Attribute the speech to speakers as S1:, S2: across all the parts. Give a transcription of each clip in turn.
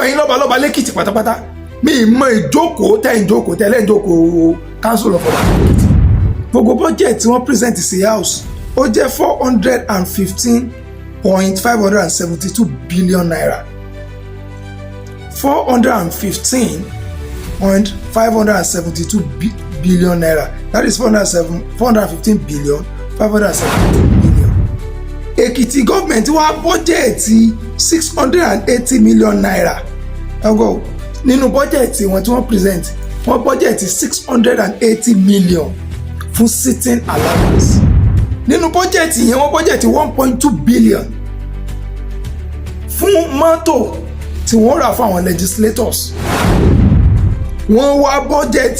S1: Ẹ̀yin lọ́balọ́ba lẹ́kìtì pátápátá, mi ì mọ ìjókòó tẹ́ ìjókòó tẹ́lẹ̀ ìjókòó Council of Ọba Èkìtì. Gbogbo budget tí wọ́n present sí House, ó jẹ́ ₦415.572 billion, ₦415.572 billion, that is 407, 415 billion 572 billion. Èkìtì government wá budget ₦680 million. Ẹgbọ́, nínú budget wọn tí wọ́n present, wọ́n budget 680 million fún sitting allowance. Nínú budget yẹn, wọ́n budget 1.2 billion fún mọ́tò tí wọ́n rà fún àwọn legislators. Wọ́n wá budget,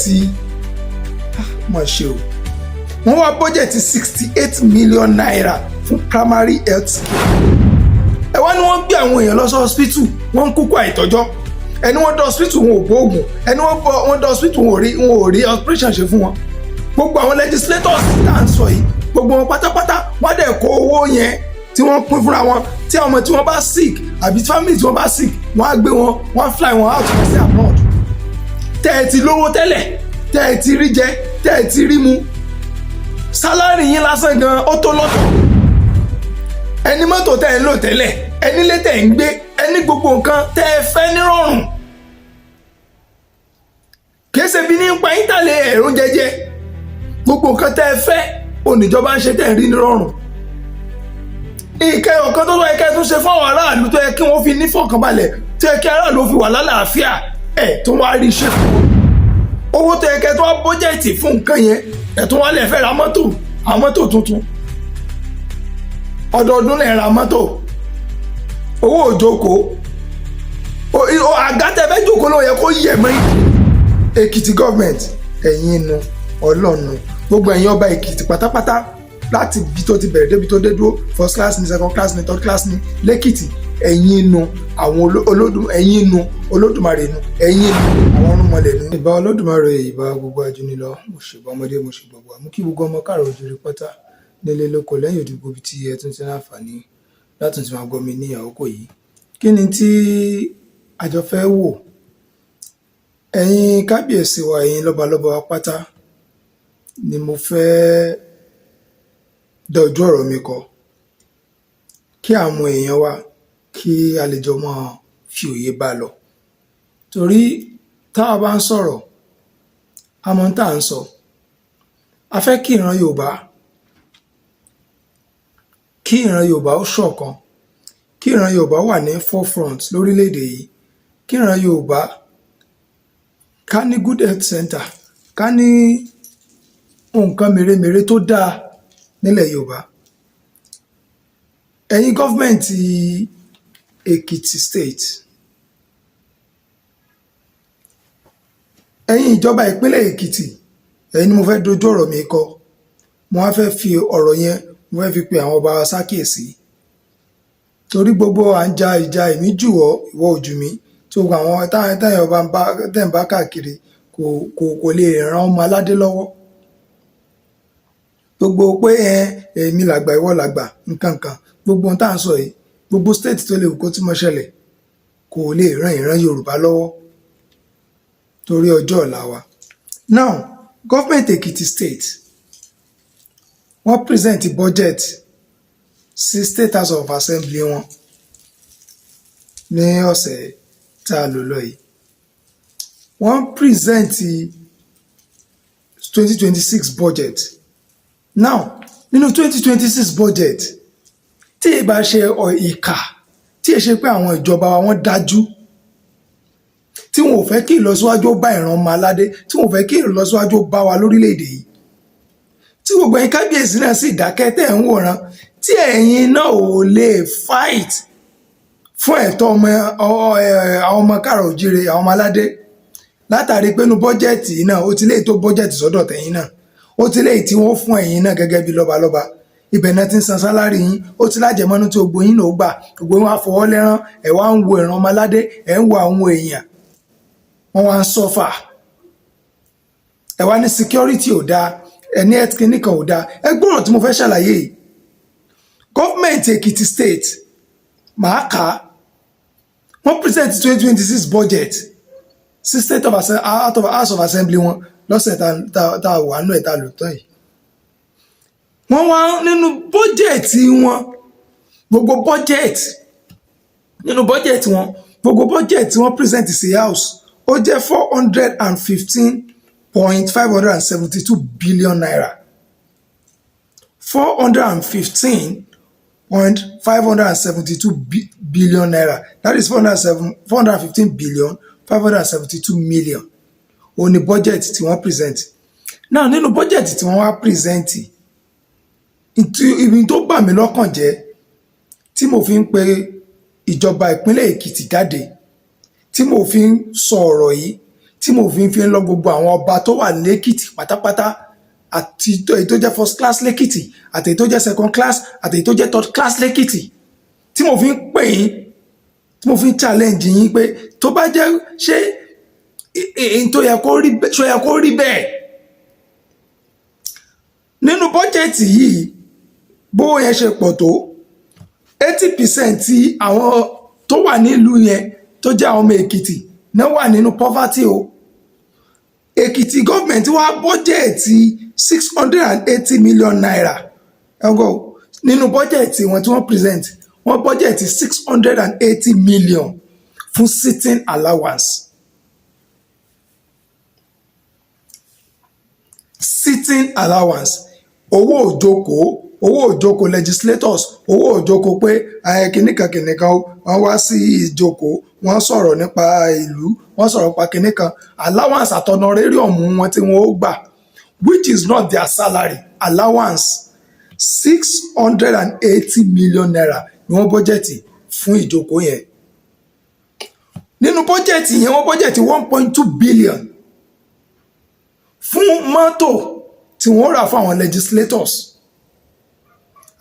S1: mọ̀ ṣe o, wọ́n wá budget ₦68 million fún primary health care. Ẹ wá ní wọ́n gbé àwọn èèyàn lọ sí hospital, wọ́n ń kúkú àìtọ́jọ́. Ẹni wọ́n dé hospital, wọn ò gbóògùn. Ẹni wọ́n bọ wọ́n dé hospital, wọn ò rí operation ṣe fún wọn. Gbogbo àwọn legislators tá à ń sọ yìí, gbogbo wọn pátápátá, wọ́n dẹ̀ kó owó yẹn tí wọ́n pín fúnra wọn. Tí àwọn ọmọ tí wọ́n bá sick àbí family tí wọ́n bá sick, wọ́n á gbé wọn, wọ́n á fly wọn out lọ sí abroad. Tẹ́ ẹ ti lówó tẹ́lẹ̀, tẹ́ ẹ ti rí jẹ, tẹ́ ẹ ti rí mu, salary yín lásán gan ó tó lọ́tọ̀. Ẹni mọ́tò tẹ́ ẹ ń lò tẹ́lẹ̀, ẹni ilé tẹ́ ẹ ń gbé, ẹni gbogbo nǹkan tẹ́ ẹ fẹ́ nírọ̀rùn, kìí ṣe bí nípa ìtàlẹ̀ ẹ̀rọ jẹjẹ. Gbogbo nǹkan tẹ́ ẹ fẹ́ oníjọba ń ṣe, tẹ́ ẹ rí nírọ̀rùn. Ìkẹ́ ọ̀kan tó yẹ kẹ́ ẹ tún ṣe fún àwọn aráàlú, tó yẹ kí wọ́n fi nífọ̀kànbalẹ̀, tó yẹ kí aráàlú fi wà lálàáfíà, ẹ̀ tó wá rí iṣẹ́ fún wọn. Owó tó yẹ kẹ́ tó wá budget fún nǹkan yẹn, ẹ̀ tó wá lè fẹ́ ra mọ́tò, àwọn mọ́tò tuntun. Ọdọọdún lè ra mọ́tò. Owó òjókòó, àga tẹ́ fẹ́ jókòó ló yẹ kó yẹ̀ mọ́. Èkìtì government, ẹ̀yin inú ọlọ́run, gbogbo ẹ̀yin ọba Èkìtì pátápátá, láti bí tó ti bẹ̀rẹ̀ débi tó dé dúró, first class ní, second class ní, third class ní lẹ́kìtì, ẹ̀yin inú àwọn olódùn, ẹ̀yin inú Olódùmarè inú, ẹ̀yin inú àwọn ọ̀rúnmọlẹ̀ nù. Ìbà Olódùmarè, ìbà gbogbo ajúnilọ, mo ṣèbà ọmọdé, mo ṣe gbogbo àmú kí gbogbo ọmọ káàrọ̀ òjìrì pátá nílé lóko lẹ́yìn òdìgbò bíi tí ẹ tún ti láǹfààní láti tún máa gbọ́ mi ní àkókò yìí. Kí ni tí àjọ fẹ́ wò? Ẹ̀yin kábíyèsí wa, ẹ̀yin lọ́balọ́ba wa pátá ni mo fẹ́ dá ojú ọ̀rọ̀ mi kọ, kí àwọn èèyàn wa, kí a lè jọ máa fi òye bá lọ, torí tá a bá ń sọ̀rọ̀, a mọ̀ tá à ń sọ. A fẹ́ kí ìran Yorùbá, kí ìran Yorùbá ó ṣọ̀kan, kí ìran Yorùbá wà ní forefront lórílẹ̀‐èdè yìí, kí ìran Yorùbá ká ní good health center, ká ní nǹkan mèremère tó dáa nílẹ̀ Yorùbá. Ẹ̀yin government Èkìtì State, ẹ̀yin ìjọba ìpínlẹ̀ Èkìtì, ẹ̀yin ni mo fẹ́ dojú ọ̀rọ̀ mi kọ. Mo wá fẹ́ fi ọ̀rọ̀ yẹn, mo fẹ́ fi pe àwọn ọba sákìyèsí, torí gbogbo à ń ja ìjà èmi jù ọ́, ìwọ ò jù mí, tí gbogbo àwọn táyà ọba ń bá tẹ̀ ń bá káàkiri kò lè ran ọmọ aládé lọ́wọ́. Gbogbo pé ẹ èmi làgbà, ìwọ làgbà, nǹkan kan, gbogbo ohun tá à ń sọ yìí, gbogbo state tó lè wù kó tí mo ṣẹlẹ̀, kò lè ran ìran Yorùbá lọ́wọ́ torí ọjọ́ ọ̀la wa. Now, government Èkìtì State, wọ́n present budget sí State House of Assembly wọn ní ọ̀sẹ̀ tá a lò lọ yìí. Wọ́n present 2026 budget. Now, nínú 2026 budget, tí ì bá ṣe ìkà, tí ì ṣe pé àwọn ìjọba wa wọ́n dájú, tí wọn ò fẹ́ kí ìlọsíwájú ó bá ìran ọmọ aládé, tí wọn ò fẹ́ kí ìlọsíwájú ó bá wa lórílẹ̀‐èdè yìí, tí gbogbo ẹ̀yin kábíyèsí náà sì dákẹ́ tẹ̀ ń wòran, tí ẹ̀yin náà ò lè fight fún ẹ̀tọ́ ọmọ àwọn ọmọ káàrọ̀ òjíire, àwọn ọmọ aládé, látàrí pé inú budget náà, ó ti lè tó budget sọ́dọ̀ tẹ̀yin náà, ó ti lè tí wọ́n fún ẹ̀yin náà gẹ́gẹ́ bí lọ́balọ́ba, ibẹ̀ náà ti ń san salary yín, ó ti lájẹmọ́nú tí gbogbo yín náà ó gbà. Gbogbo yín wá fọwọ́ lẹ́rán, ẹ̀ wá ń wo ìran ọmọ aládé, ẹ̀ ń wo àwọn èèyàn, wọ́n wá ń suffer. Ẹ̀ wá ní security ò dáa, ẹ̀ ní health clinic ò dáa. Ẹ gbọ́dọ̀ tí mo fẹ́ ṣàlàyé yìí. Government Èkìtì State, màá kà á, Wọ́n present 2026 budget sí state of out of House of Assembly wọn lọ́sẹ̀ tá a wà nù ẹ̀ tá a lò tán yìí. Wọ́n wá nínú budget wọn, gbogbo budget, nínú budget wọn, gbogbo budget tí wọ́n present sí House, ó jẹ́ ₦415.572 billion, ₦415.572 billion. That is 415 billion 572 million. Ó ní budget tí wọ́n present. Now, nínú budget tí wọ́n wá present, ibi tó bà mí lọ́kàn jẹ́ tí mo fi ń pe ìjọba ìpínlẹ̀ Èkìtì jáde, tí mo fi ń sọ ọ̀rọ̀ yìí, tí mo fi ń lọ gbogbo àwọn ọba tó wà lẹ́kìtì pátápátá, àti èyí tó jẹ́ first class lẹ́kìtì, àti èyí tó jẹ́ second class, àti èyí tó jẹ́ third class lẹ́kìtì, tí mo fi ń pè yín, tí mo fi ń challenge yín pé tó bá jẹ́ ṣé èyí tó yẹ kó rí, ṣó yẹ kó rí bẹ́ẹ̀ nínú bọ́jẹ̀tì yìí, bówó yẹn ṣe pọ̀ tó, 80% tí àwọn tó wà nílùú yẹn, tó jẹ́ àwọn ọmọ Èkìtì náà, wà nínú poverty o. Èkìtì gọ́ọ̀mẹ̀ntì wá bọ́jẹ̀tì ₦680 million. Ẹ̀gọ́, nínú bọ́jẹ̀tì wọn tí wọ́n present, wọ́n bọ́jẹ̀tì 680 million fún sitting allowance. Sitting allowance, owó òjókòó, owó òjókòó legislators, owó òjókòó pé kìnnìkan kìnnìkan, wọ́n wá sí ìjókòó, wọ́n sọ̀rọ̀ nípa ìlú, wọ́n sọ̀rọ̀ nípa kìnnìkan, allowance àti honorarium wọn tí wọ́n ó gbà, which is not their salary allowance, ₦680 million ni wọ́n bọ́jẹ̀tì fún ìjókòó yẹn. Nínú bọ́jẹ̀tì yẹn, wọ́n bọ́jẹ̀tì 1.2 billion fún mọ́tò tí wọ́n rà fún àwọn legislators,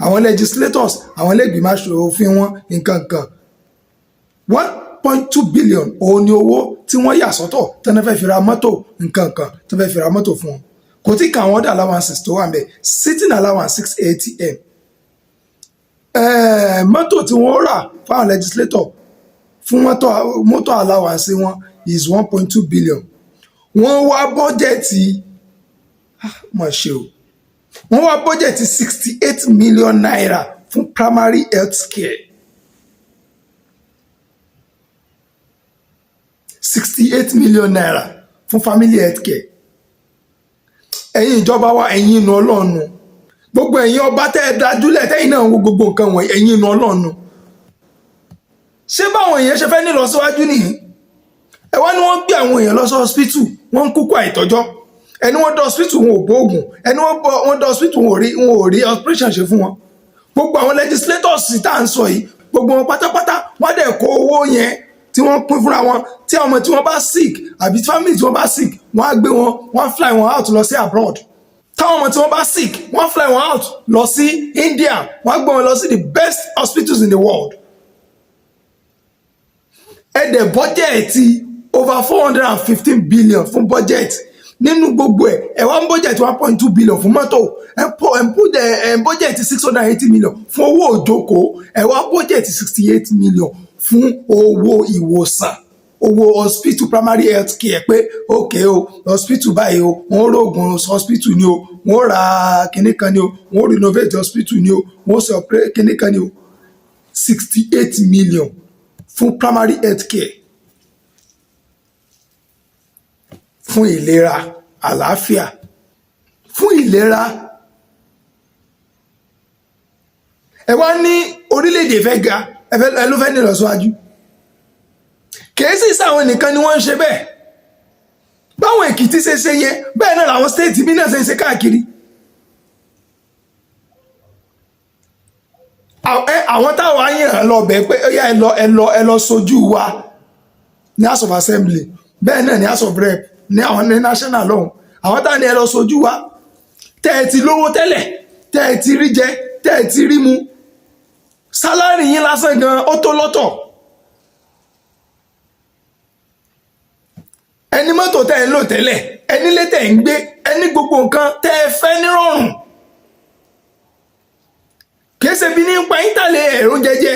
S1: àwọn ilé-ìgbìmọ̀ aṣòfin wọn, nǹkan kan. 1.2 billion òun ni owó tí wọ́n yà sọ́tọ̀ tí wọ́n fẹ́ fi ra mọ́tò, nǹkan kan tí wọ́n fẹ́ fi ra mọ́tò fún wọn. Kò tí kà àwọn other allowances tó wà ń bẹ̀. Sitting allowance, 680 m. Mọ́tò tí wọ́n rà fáwọn legislator fún mọ́tò allowance wọn is 1.2 billion. Wọ́n wá bọ́jẹ̀tì, mọ̀ ṣe o, wọ́n wá bọ́jẹ̀tì ₦68 million fún primary health care. ₦68 million fún family health care. Ẹ̀yin ìjọba wa, ẹ̀yin inú Ọlọ́run, gbogbo ẹ̀yin ọba tẹ́ ẹ dájúlẹ̀, tẹ́yin náà ń wo gbogbo nǹkan wọ̀nyí, ẹ̀yin inú Ọlọ́run, ṣé báwọn èèyàn ṣe fẹ́ ní lọ síwájú nìyí? Ẹ wá ní wọ́n gbé àwọn èèyàn lọ sí hospital, wọ́n ń kúkú àìtọ́jọ́. Ẹni wọ́n dé hospital, wọn ò gbóògùn. Ẹni wọ́n dé hospital, wọn ò rí operation ṣe fún wọn. Gbogbo àwọn legislators tá à ń sọ yìí, gbogbo wọn pátápátá, wọ́n dẹ̀ kó owó yẹn tí wọ́n pín fúnra wọn. Tí àwọn ọmọ tí wọ́n bá sick àbí family tí wọ́n bá sick, wọ́n á gbé wọn, wọ́n á fly wọn out lọ sí abroad. Táwọn ọmọ tí wọ́n bá sick, wọ́n á fly wọn out lọ sí India, wọ́n á gbé wọn lọ sí the best hospitals in the world. Ẹ dẹ̀ bọ́jẹ̀tì over 415 billion fún budget. Nínú gbogbo ẹ̀, ẹ wá ń budget 1.2 billion fún mọ́tò, ẹ ń budget 680 million fún owó òjókòó, ẹ wá budget 68 million fún owó ìwòsàn, owó hospital, primary health care, pé ok o, hospital báyìí o, wọ́n rògùn hospital ni o, wọ́n ra kinní kan ni o, wọ́n renovate hospital ni o, wọ́n sọ pé kinní kan ni o. 68 million fún primary health care, fún ìlera àlàáfíà, fún ìlera. Ẹ wá ní orílẹ̀-èdè fẹ́ ga, ẹ ló fẹ́ ní ìlọsíwájú. Kìí sì sáwọn nìkan ni wọ́n ń ṣe bẹ́ẹ̀. Báwọn Èkìtì ṣe ṣe yẹn, bẹ́ẹ̀ náà làwọn state bí náà ṣe ń ṣe káàkiri. Àwọn táwọn á yàn lọ bẹ̀ pé ó yá, ẹ lọ, ẹ lọ, ẹ lọ sojú wa ní House of Assembly, bẹ́ẹ̀ náà ní House of Rep, ní àwọn ní national lọ́hùn, àwọn táwọn ní ẹ lọ sojú wa, tẹ́ ẹ ti lówó tẹ́lẹ̀, tẹ́ ẹ ti rí jẹ, tẹ́ ẹ ti rí mu, salary yín lásán gan ó tó lọ́tọ̀. Ẹni mọ́tò tẹ́ ẹ ń lò tẹ́lẹ̀, ẹni ilé tẹ́ ẹ ń gbé, ẹni gbogbo nǹkan tẹ́ ẹ fẹ́ nírọ̀rùn, kìí ṣe bí nípa ìtàlẹ̀ ẹ̀rọ jẹjẹ,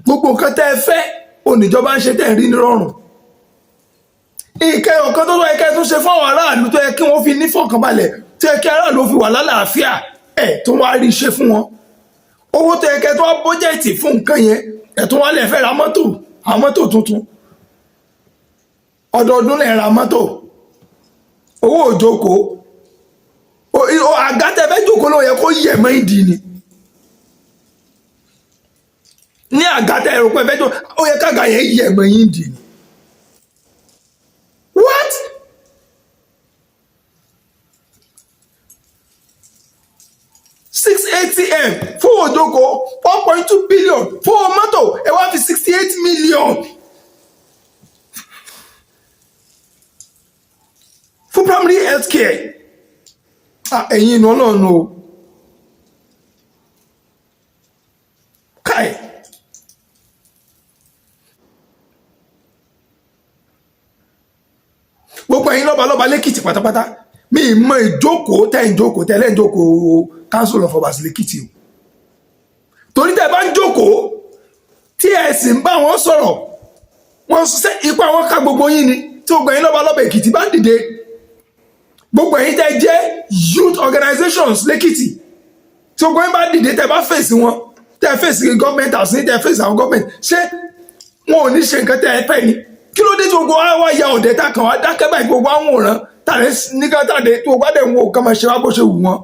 S1: gbogbo nǹkan tẹ́ ẹ fẹ́ Oníjọba ń ṣe tẹ̀ ń rí nírọ̀rùn. Ìkẹ́ ọ̀kan tó yẹ kẹ́ tún ṣe fún àwọn aráàlú, tó yẹ kí wọ́n fi nífọ̀kànbalẹ̀, tó yẹ kí aráàlú fi wà lálàáfíà, ẹ̀ tó wá rí ṣe fún wọn. Owó tó yẹ kẹ́ tó wá budget fún nǹkan yẹn, ẹ̀ tó wá lè fẹ́ ra mọ́tò, àwọn mọ́tò tuntun. Ọdọọdún lè ra mọ́tò. Owó òjókòó, àga tẹ́ fẹ́ jókòó ló yẹ kó yẹ̀ mọ́ ìdí ni. Ní àga tẹ́ ẹ̀rọ pé fẹ́ jókòó, ó yẹ kága yẹn yẹ̀ mọ́ ìdí ni. What? 680 m fún òjòkó, 1.2 billion fún mọ́tò, ẹ wá fi 68 million fún primary health care. Ẹ̀yin inú Ọlọ́run o, káì. Gbogbo ẹ̀yin lọ́balọ́ba lẹ́kìtì pátápátá, mi ì mọ ìjókòó tẹ́ ìjókòó tẹ́ lẹ́yìn ìjókòó Council of Obas lẹ́kìtì o, torí tẹ́ bá ń jókòó tí ẹ sì ń bá wọn sọ̀rọ̀, wọ́n ṣe ipa wọn ká gbogbo yín ni. Tí gbogbo ẹ̀yin lọ́balọ́ba Èkìtì bá ń dìde, gbogbo ẹ̀yin tẹ́ jẹ́ youth organizations lẹ́kìtì, tí gbogbo yín bá dìde, tẹ́ bá fèsì wọn, tẹ́ fèsì government house ní, tẹ́ fèsì àwọn government, ṣé wọn ò ní ṣe nǹkan tẹ́ ẹ fẹ́ ni? Kí ló dé tí gbogbo wa wá ya ọ̀dẹ̀ tá kàn wá dákẹ́ báyìí, gbogbo àwọn òràn tàdé nígbà tàdé tí gbogbo àdé ń wo kàn máa ṣe wá bó ṣe wù wọ́n?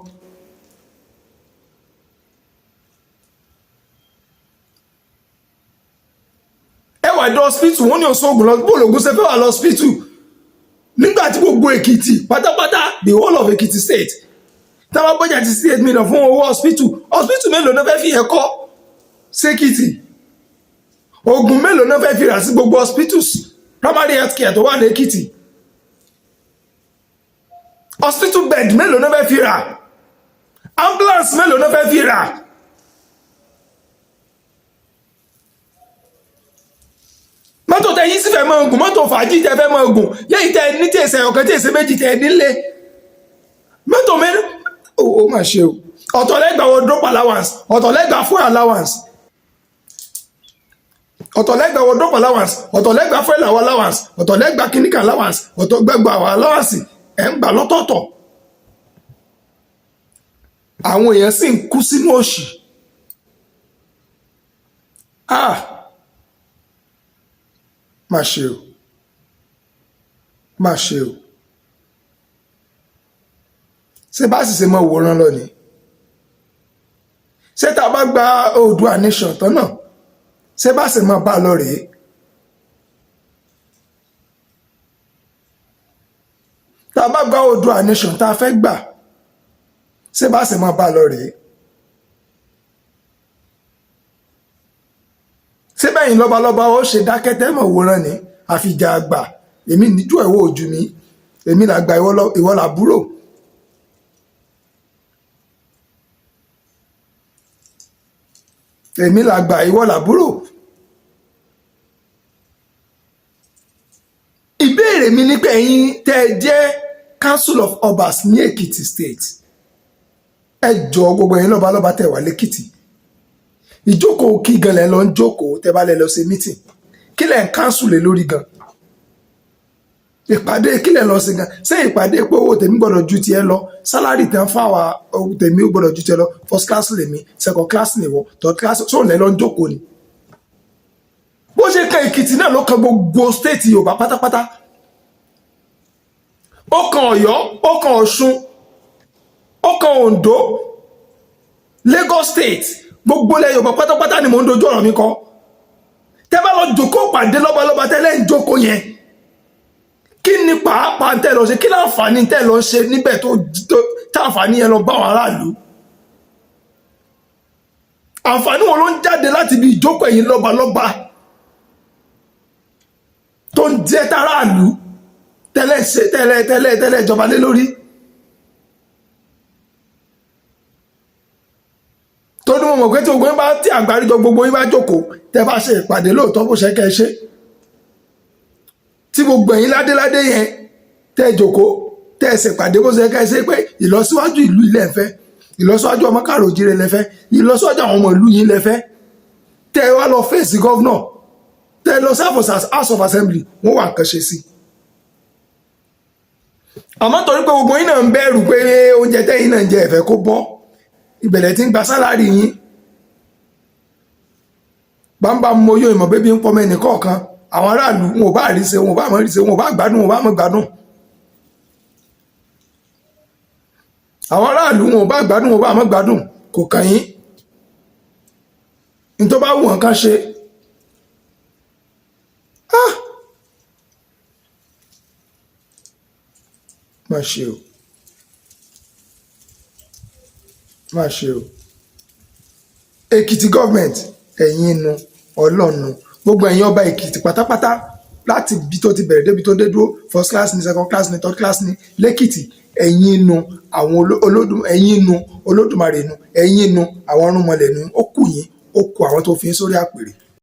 S1: Ẹ wà dé hospital, wọ́n ní oṣoògùn lọ bó lògùn ṣe fẹ́ wà lọ hospital nígbà tí gbogbo Èkìtì pátápátá, the whole of Èkìtì State, táwọn budget 68 million fún owó hospital, hospital mélòó náà fẹ́ fi yẹn kọ́ sékìtì? Oògùn mélòó náà fẹ́ fi rà sí gbogbo hospitals, primary health care tó wà lẹ́kìtì? Hospital bed mélòó náà fẹ́ fi rà? Ambulance mélòó náà fẹ́ fi rà? Mọ́tò tẹ yín sì fẹ́ mọ́ ogun, mọ́tò fàájì tẹ fẹ́ mọ́ ogun yẹ́yìn tẹ ní tí èsè ọ̀kan, tí èsè méjì tẹ nílé, mọ́tò mẹ́rin ó mà ṣe o. Ọ̀tọ̀ lẹ́gbàá wardrobe allowance, ọ̀tọ̀ lẹ́gbàá fuel allowance, ọ̀tọ̀ lẹ́gbàá wardrobe allowance, ọ̀tọ̀ lẹ́gbàá fuel allowance, ọ̀tọ̀ lẹ́gbàá clinical allowance, ọ̀tọ̀ gbẹ́gbà allowance. Ẹ̀ ń gbà lọ́tọ̀ọ̀tọ̀, àwọn èèyàn sì ń kú sínú òṣì. Ah, má ṣe o, má ṣe o. Ṣé bá sì ṣe mọ wòran lọ ni? Ṣé tá a bá gba Oòduà nation tán náà, ṣé bá sì mọ bá a lọ rèé? Tá a bá gba Oòduà nation tá a fẹ́ gbà, ṣé bá sì mọ bá a lọ rèé? Ṣé bẹ́yìn lọ́balọ́ba ó ṣe dákẹ́ tẹ́mọ̀ wòran ni? Àfìjà àgbà, èmi níjú ẹ̀wọ̀ ojú mi, èmi làgbà, ìwọ làbúrò. Èmi làgbà, ìwọ làbúrò. Ìbéèrè mi ní pé, ẹ̀yin tẹ́ ẹ jẹ́ Council of Obas ní Èkìtì State, ẹ jọ, gbogbo ẹ̀yin lọ́balọ́ba tẹ́ wà lẹ́kìtì, ìjókòó kí gan lẹ lọ ń jókòó? Tẹ́ bá lẹ lọ ṣe meeting, kí lẹ ń council lé lórí gan? Ìpàdé kí lẹ lọ sí gan? Ṣé ìpàdé pé owó tèmi gbọ́dọ̀ ju tiẹ̀ lọ, salary tẹ́ ń fáwa, owó tèmi ó gbọ́dọ̀ ju tiẹ̀ lọ, first class lèmi, second class nìwọ, third class, sóun lẹ lọ ń jókòó ni? Bó ṣe kan Èkìtì náà ló kan gbogbo state Yorùbá pátápátá. Ó kan Ọ̀yọ́, ó kan Ọ̀ṣun, ó kan Oǹdó, Lagos State, gbogbo ilẹ̀ Yorùbá pátápátá ni mò ń dojú ọ̀rọ̀ mi kọ. Tẹ́ bá lọ jókòó pàdé lọ́balọ́ba tẹ́lẹ̀ ń jókòó yẹn, kí ni pàápàá tẹ́ lọ ṣe? Kí láǹfààní tẹ́ lọ ṣe níbẹ̀ tó táǹfààní yẹn lọ bá àwọn aráàlú? Àǹfààní wọn ló ń jáde láti ibi ìjókòó ẹ̀yin lọ́balọ́ba tó ń jẹ́ táráàlú tẹ́lẹ̀ ṣe tẹ́lẹ̀ tẹ́lẹ̀ tẹ́lẹ̀ ìjọba lé lórí? Tó ní mo mọ̀ pé tí gbogbo yín bá tí àgbáríjọ gbogbo yín bá jókòó, tẹ́ bá ṣe ìpàdé lóòótọ́ bó ṣe kẹ́ ẹ ṣe, tí gbogbo ẹ̀yin ládéládé yẹn tẹ́ jókòó, tẹ́ ẹ ṣèpàdé bó ṣe kẹ́ ẹ ṣe, pé ìlọsíwájú ìlú ilẹ̀ ń fẹ́, ìlọsíwájú ọmọ káàró òjíire lẹ fẹ́, ìlọsíwájú àwọn ọmọ ìlú yín lẹ fẹ́, tẹ́ ẹ wá lọ face governor. Tẹ́ lọ sí House of Assembly, wọ́n wà nǹkan ṣe sí. Àmọ́ torí pé gbogbo yín náà ń bẹ̀rù pé oúnjẹ tẹ́yìn náà ń jẹ ẹ̀fẹ́ kó bọ́, ìbẹ̀rẹ̀ tí ń gba salary yín bámbá moyó ìmọ̀ bébí ń pọmọ ẹnì kọ̀ọ̀kan. Àwọn aráàlú, wọn ò bá rí ṣe, wọn ò bá mọ̀ rí ṣe, wọn ò bá gbádùn, wọn ò bá mọ̀ gbádùn. Àwọn aráàlú, wọn ò bá gbádùn, wọn ò bá mọ̀ gbádùn, kò kàn yín. Ní tó bá wù wọ́n kán ṣe. Ah, má ṣe o, má ṣe o. Èkìtì government, ẹ̀yin nu ọlọ́nu, gbogbo ẹ̀yin ọba Èkìtì pátápátá, láti ibi tó ti bẹ̀rẹ̀ débi tó dé dúró, first class ní, second class ní, third class ní lẹ́kìtì, ẹ̀yin nu àwọn olódùn, ẹ̀yin nu Olódùmarè nu, ẹ̀yin nu àwọn ọ̀rúnmọlẹ̀ nu. Ó kù yín, ó kù àwọn tó fi ń sórí àpèrè.